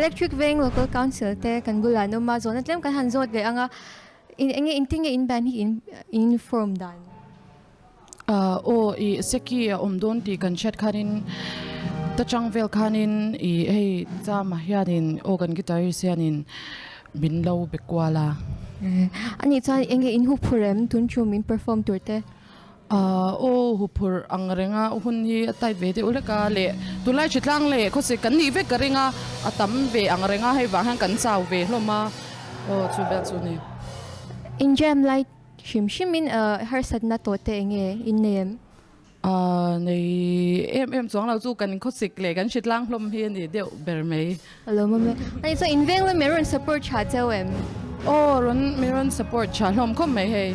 Electric Veng Local Council te kan bulah an awm a, zawhna tlem kan han zawt leh ang a, in enge intinge in band hi in in form dan? Aw i seki a awm dawn tih kan hriat khanin ta chang vel khanin i hei chama hianin aw kan guitarist hianin min lo be kual a. Anih chuan enge in huphurh em tun chu min perform tur te? Aw huphurh ang renga hun hi a tight ve deuh hlek a leh tunlai hritlang leh khawsik kan nih vek ka ring a, a tam ve ang renga hei vang hian kan chau ve hlawm a aw chu vel chu ni. In jam lai Hrim hrimin harsatna tawh te enge in nei em? Nei em em chuang lo chu kan khawsik leh kan hritlang hlawm hi a ni deuh ber mai. A lo mawm e. Ani chuan in veng lam i rawn support tha cheu em? Aw rawn mi rawn support tha hlawm khawp mai hei.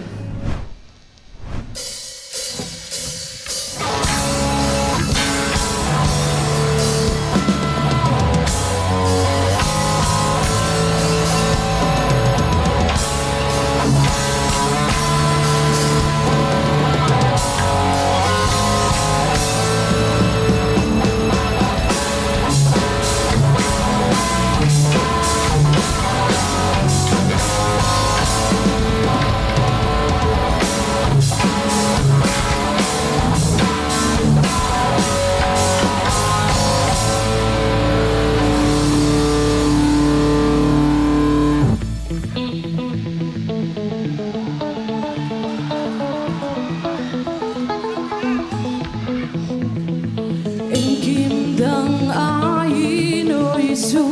Engkim dang aiin aw Isu,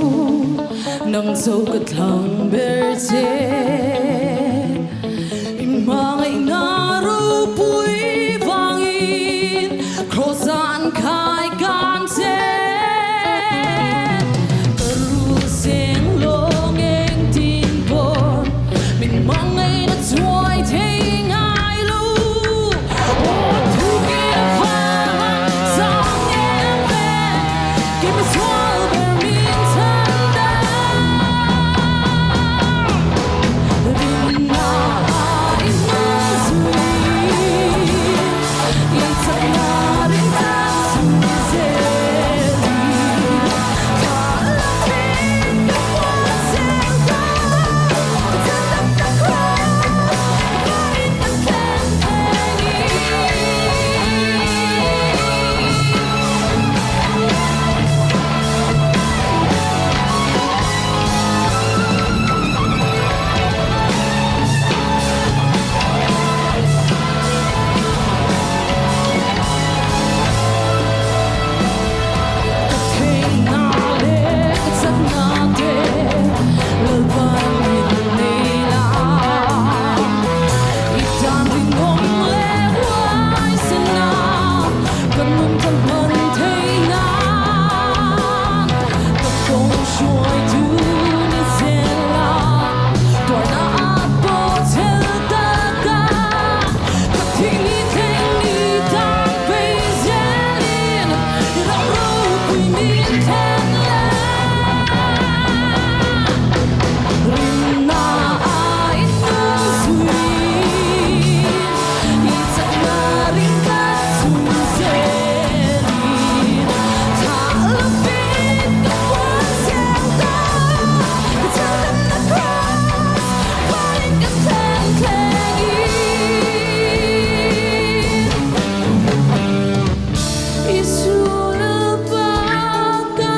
nang zo ka thlang ber che. I hmangaihna ropui vangin Kraws an khai kan che. Ka ru seng lawng engtin pawh min hmangaihna chuai thei ngai lo. Aw thu ke vanga sang em ve, kei mi sual ber min chhan ta. Rinna a i hmang zui, i chakna ring tak zui zelin. Thla lovin ka puan zel ta, ka chhandam ka kraws, vawiin ka thleng thlengin. Ka theihna leh ka chakna te Lalpan min nei la, i tan rinawm leh huaisena ka nun ka hman theih nan. Ka kawng hruaitu ni zel a, tuarna a pawh chhel tak a, ka thih ni thleng ni tan phei zelin ram ropui min thlen le. Rinna a inung zui, i chakna ring tlat chung zelin. Tha lovin ka puan zel ta, ka chhandamna kraws vawiin ka thleng thlengin. Isu Lalpa ka.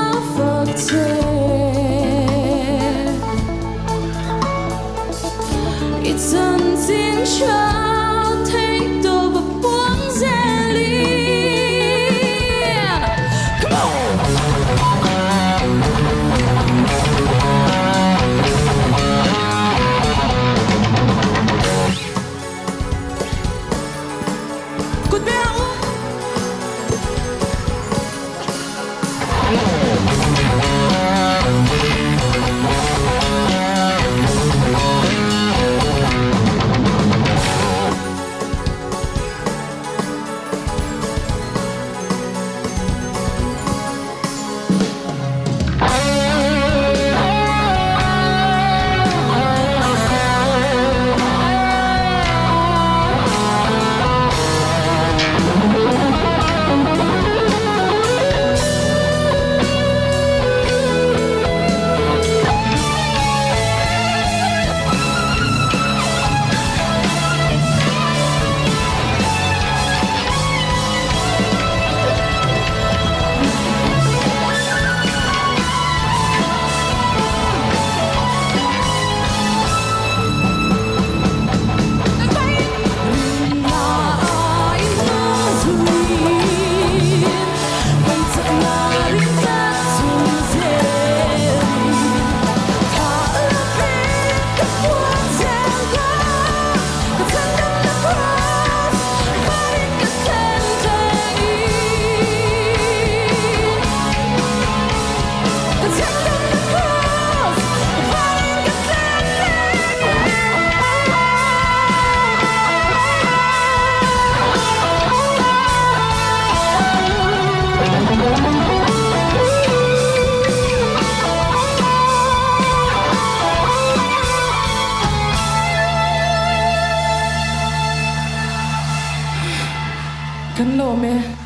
Kan lawm e.